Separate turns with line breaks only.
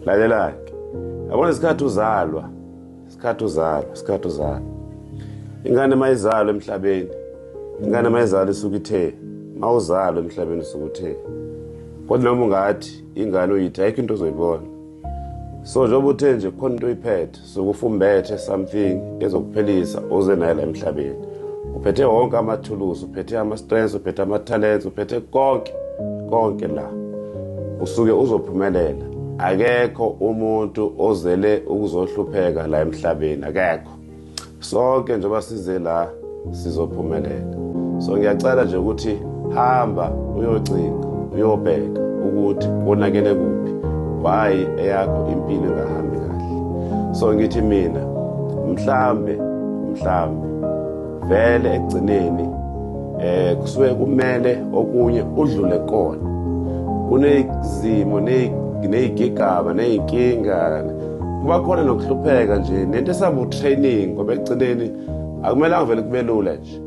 Lalela-ke, yabona isikhathi uzalwa, isikhathi uzalwa, isikhathi uzalwa. Ingane mayizalwa emhlabeni, ingane mayizalwa isuke ithe, mawuzalwa emhlabeni usuke uthe. Kodwa noma ungathi ingane uyithi ayikho into ozoyibona. So njengoba uthe nje khona into oyiphethe, suke ufumbethe something ezokuphelisa uze nayo la emhlabeni. Uphethe wonke amathuluzi, uphethe ama-strengths, uphethe ama-talents, uphethe konke, konke la. Usuke uzophumelela. Akekho umuntu ozele ukuzohlupheka la emhlabeni, akekho. Sonke njengoba size la sizophumelela. So ngiyacela nje ukuthi hamba uyocinga, uyobheka ukuthi konakele kuphi, why eyakho impilo ingahambi kahle. So ngithi mina mhlambe mhlambe vele ekugcineni kusuke kumele okunye udlule kona. Kunezimo ney'gigaba ney'nkinga, kuba khona nokuhlupheka nje nento esabu training, ngoba ekugcineni akumelanga vele kube lula nje.